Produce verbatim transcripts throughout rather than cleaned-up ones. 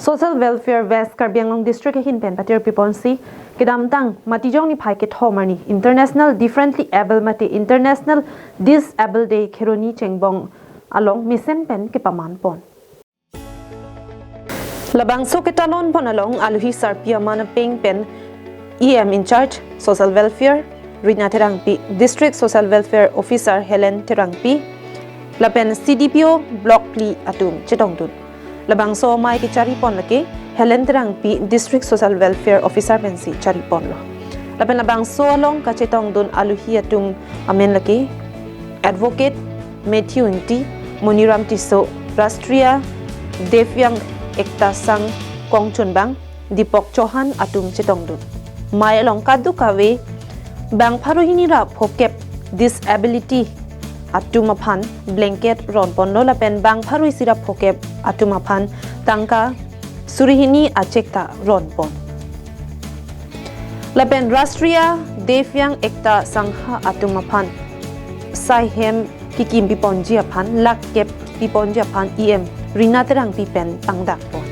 Social Welfare West Karbi Anglong District ahin pen patir piponsi, kedamtang Matijong niphai kethom arni International Differently Abled mate International Disabled Day Kheroni chengbong along mesen pen kepaman pon. Labangso ketalon pon along aluhi sarpi aman apeng pen E M in charge Social Welfare Rina Terangpi, District Social Welfare Officer Helen Terangpi, lapen C D P O Block phli atum chetongdun. Labangso amei kechari pon lake Helen Terangpi, District Social Welfare Officer pensi chari ponlo. Lapen labangso along kachetongdun aluhi atum amen lake Advocate Matthew Ingti, Moniram Tisso, Rashtriya Divyang Ekta Sangh kongchunbang Deepak Chauhan atum chetongdun. Amei along kadokave bang pharo hini ra phokep disability atum aphan blanket ron ponlo lapen bang pharo isi ra phokep atum aphan tangka suri hini achek ta ron pon. Lapen Rashtriya Divyang Ekta Sangha atum aphan saihem kikim piponji aphan lakh kep piponji aphan E M Rina Terangpi pen pangdak pon.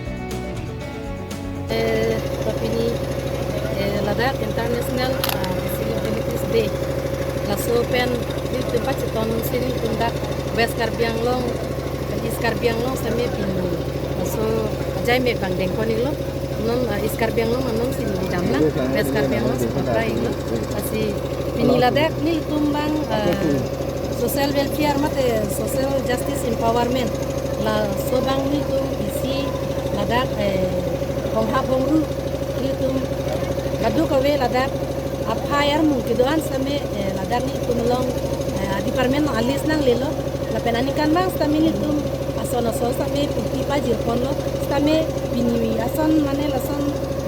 Eh, to pini, eh, ladak International, ah, Disabilities Day. Laso pen nelitum pacheton si nelitum dak West Karbi Anglong, East Karbi Anglong sitame pini. Laso ajai mek bang dengpon iklo. Non, ah, East Karbi Anglong non si neli damlang, West Karbi Anglong si patra iklo. Lasi pini ladak nelitum bang, ah, social welfare mate social justice empowerment. Laso bang nelitum isi ladak, eh, honghap hongru nelitum kadokave ladak aphai armung kedo-an sitame, eh, ladak nelitum along, eh, department along a-list nanglelo. Lapen aningkanvang sitame nelitum ason ason sitame puti pajir ponlo. Sitame pini ason mane lason,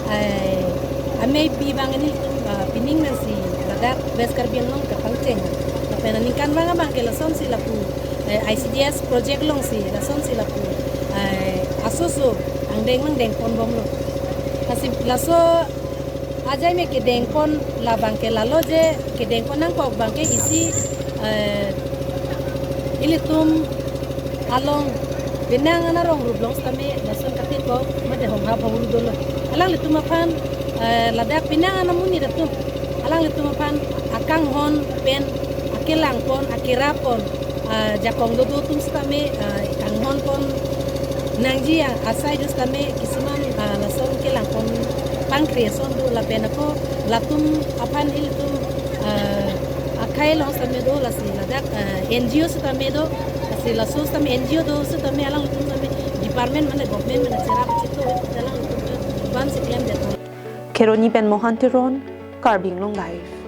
eh, amei pi bang nelitum, ah, pining nangsi ladak West Karbi Anglong kapangcheng. Lapen aningkanvang abang ke lasonsi lapu, eh, I C D S project alongsi lasonsi lapu, eh, asoso angdeng langdeng ponbomlo. Lasi laso ajai mek kedengpon labang ke lalo je kedengpon nangkok bang ke isi, eh, ilitum along penang ana rong rup long sitame lason katipok mate honghap hongru dolo. Alanglitum aphan, eh, ladak penang ana amonit atum alanglitum aphan akanghon pen akelangpon akerapon, ah, jakong dodo atum sitame, ah, kanghon pon nangji a-, asai do sitame kisuman, ah, lason kelangpon pangkre ason do lapen ako latum aphan ilitum, ah, akhei along sitame do lasi ladak, ah, N G O sitame do lasi laso sitame N G O do sitame alanglitum sitame department mane government mane cherap chito alanglitum ban si klemdet. Kheroni pen Mohan Teron, Karbi Anglong Live.